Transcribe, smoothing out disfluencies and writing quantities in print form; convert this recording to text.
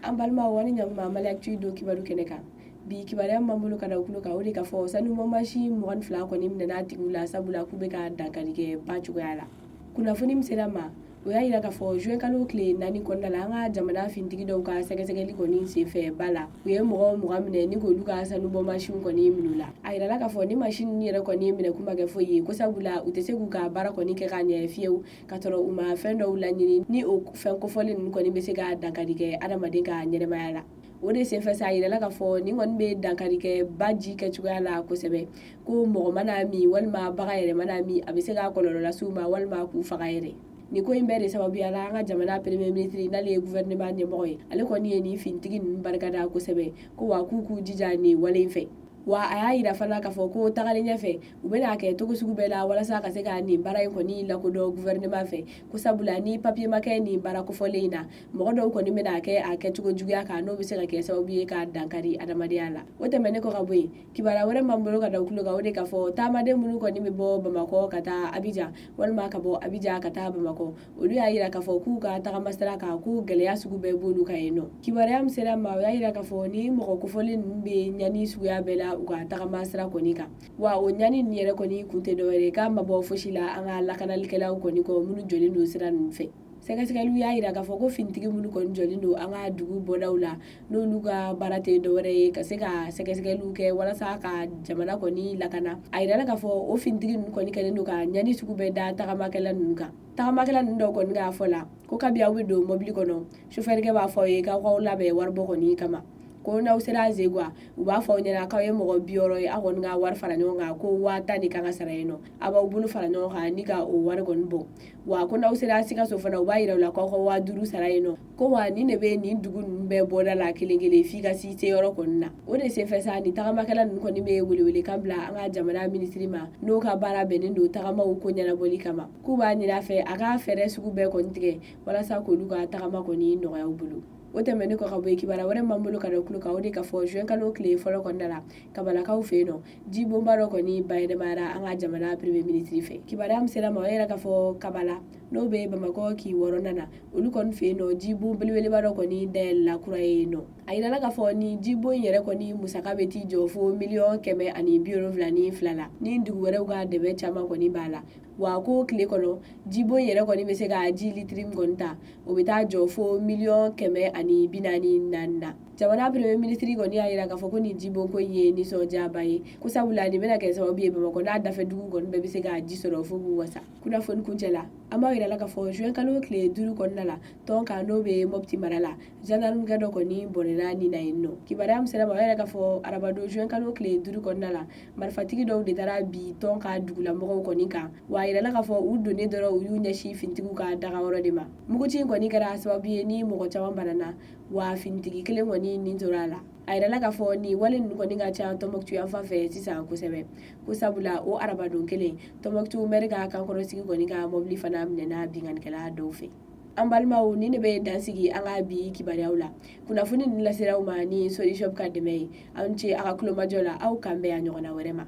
An balimaw, aw ni ɲakuma Mali Actu don kibaru kɛnɛ kan. Bi kibaruya min b'an bolo ka da u tulo kan, o de ka fɔ sanubɔ mansin 22 kɔni minɛna tigiw la, sabula k'u bɛ ka dankari kɛ ba cogoya la. Kunnafoni min sera ma, o y'a yira k'a fɔ juin kalo tile 4 kɔnɔna la, an ka jamana fintigi dɔw ka sɛgɛsɛgɛli kɔni senfɛ ba la, u ye mɔgɔ 20 minɛ ni k'olu ka sanubɔ mansinw kɔni minɛ u la. A yirala k'a fɔ ni mansin ninnu yɛrɛ kɔni minɛ kun ma kɛ foyi ye, ko sabula u tɛ se k'u ka baara kɔni kɛ ka ɲɛ fiyewu ka sɔrɔ u ma fɛn dɔw laɲini, ni o fɛn kofɔlen ninnu kɔni bɛ se ka dankari kɛ adamaden ka ɲɛnɛmaya la. O de senfɛ sa, a yirala k'a fɔ nin kɔni bɛ dankari kɛ ba ji kɛcogoya la kosɛbɛ, ko mɔgɔ mana min walima bagan yɛrɛ mana min, a bɛ se ka kɔlɔlɔ lase u ma walima k'u faga yɛrɛ. Nin ko in bɛɛ de sababuya la, an ka jamana premier ministre, n'ale ye gouvernement ɲɛmɔgɔ ye, ale kɔni ye nin fintigi ninnu barikada kosɛbɛ, ko wa k'u k'u jija nin wale in fɛ. Wa a y'a yira fana k'a fɔ ko tagalen ɲɛfɛ, u bɛna kɛ cogo sugu bɛɛ la walasa ka se ka nin baara in kɔni lakodɔn gouvernement fɛ, ko sabula ni papier ma kɛ nin baara kofɔlen in na, mɔgɔ dɔw kɔni bɛna kɛ a kɛcogo juguya kan, n'o bɛ se ka kɛ sababu ye ka dankari adamadenya la. O tɛmɛnen kɔ ka bɔ yen, kibaruya wɛrɛ b'an bolo ka da u tulo kan, o de k'a fɔ taamaden minnu kɔni bɛ bɔ Bamakɔ ka taa Abijan walima ka bɔ Abijan ka taa Bamakɔ, olu y'a yira k'a fɔ k'u ka tagama sira kan, k'u gɛlɛya sugu bɛɛ b'olu kan yen nɔ. Kibaruya min sera ma, o y'a yira k'a fɔ ni mɔgɔ kofɔlen ninnu bɛ ɲani suguya bɛɛ la u ka tagama sira kɔni kan. Wa o ɲani ninnu yɛrɛ kɔni kun tɛ dɔwɛrɛ ye k'a ma bɔ fosi la an ka lakanalikɛlaw kɔni kɔ minnu jɔlen don sira ninnu fɛ. Sɛgɛsɛgɛliw y'a yira k'a fɔ ko finitigi minnu kɔni jɔlen don an ka dugu bɔdaw la, n'olu ka baara tɛ dɔwɛrɛ ye ka se ka sɛgɛsɛgɛliw kɛ walasa ka jamana kɔni lakana, a yirala k'a fɔ o finitigi ninnu kɔni kɛlen don ka ɲani sugu bɛɛ da tagamakɛla ninnu kan. Tagamakɛla ninnu dɔw kɔni k'a fɔ la ko kabi aw bɛ don mɔbili kɔnɔ, sofɛrikɛ b'a fɔ aw ye k'aw k'aw labɛn waribɔ kɔni kama, ko n'aw sera Zegwa, u b'a fɔ aw ɲɛna k'aw ye mɔgɔ 60 ye, aw kɔni ka wari fara ɲɔgɔn kan, ko 10,000 de kan ka sara yen nɔ, aw b'aw bolo fara ɲɔgɔn kan ni ka o wari kɔni bɔ. Wa ko n'aw sera Sikaso fana, u b'a yira u la k'aw ka 5,000 sara yen nɔ, ko wa nin de bɛ nin dugu ninnu bɛɛ bɔda la kelen kelen f'i ka si se yɔrɔ kɔni na. O de senfɛ sa, nin tagamakɛla ninnu kɔni bɛ welewelekan bila an ka jamana minisiri ma, n'o ka baara bɛnnen don tagamaw ko ɲɛnabɔli kama, k'u b'a ɲini a fɛ a ka fɛɛrɛ sugu bɛɛ kɔni tigɛ walasa k'olu ka tagama kɔni nɔgɔya u bolo. O tɛmɛnen kɔ ka bɔ yen, kibaruya wɛrɛ b'an bolo ka da tulo kan, o de ka fɔ juin kalo tile fɔlɔ kɔnɔna la, Kabalakaw fɛ yen nɔ, jibonba dɔ kɔni bayɛlɛmara an ka jamana premier ministre fɛ. Kibaruya min sera ma, o yɛrɛ k'a fɔ Kabala, n'o bɛ Bamakɔ kin 6nan na, olu kɔni fɛ yen nɔ, jibon belebeleba dɔ kɔni dayɛlɛla kura ye yen nɔ. A yirala k'a fɔ ni jibon in yɛrɛ kɔni musaka bɛ t'i jɔ fo 172 miliyɔn la, ni dugu wɛrɛw ka dɛmɛ caman kɔni b'a la. Wa ko tile kɔnɔ, jibon yɛrɛ kɔni bɛ se ka ji litiri min kɔni ta, o bɛ taa jɔ fo 144 miliyɔn na. Jamana premier ministre kɔni y'a jira k'a fɔ ko nin jibon ko in ye nisɔndiyaba ye, ko sabula nin bɛna kɛ sababu ye Bamakɔ n'a dafɛ dugu kɔni bɛɛ bɛ se ka ji sɔrɔ fo k'u wasa. Kunnafoni kuncɛ la, an b'a yira la k'a fɔ juin kalo tile 5 kɔnɔna la, Tɔnka, n'o bɛ Mopti mara la, gendarmekɛ dɔ kɔni bɔnɛna nin na yen nɔ. Kibaruya min sera ma, o yɛrɛ k'a fɔ arabadon juin kalo tile 5 kɔnɔna la, marifatigi dɔw de taara bi Tɔnka dugulamɔgɔw kɔni kan. Wa a yirala k'a fɔ u donnen dɔrɔn, u y'u ɲɛsin finitigiw ka dagayɔrɔ de ma. Muguci in kɔni kɛra sababu ye ni mɔgɔ caman banana, wa finitigi kelen kɔni nin tora a la. A yirala k'a fɔ nin wale ninnu kɔni ka ca Tɔnbɔkutu yan fan fɛ sisan kosɛbɛ, ko sabula o arabadon kelen, Tɔnbɔkutu mɛri ka kankɔrɔsigi kɔni ka mɔbili fana minɛna binkannikɛla dɔw fɛ. An balimaw, nin de bɛ dan sigi an ka bi kibaruyaw la. Kunnafoni ninnu lasera aw ma ni Solushop ka dɛmɛ ye. Aw ni ce a ka kulomajɔ la. Aw k'an bɛn a ɲɔgɔnna wɛrɛ ma.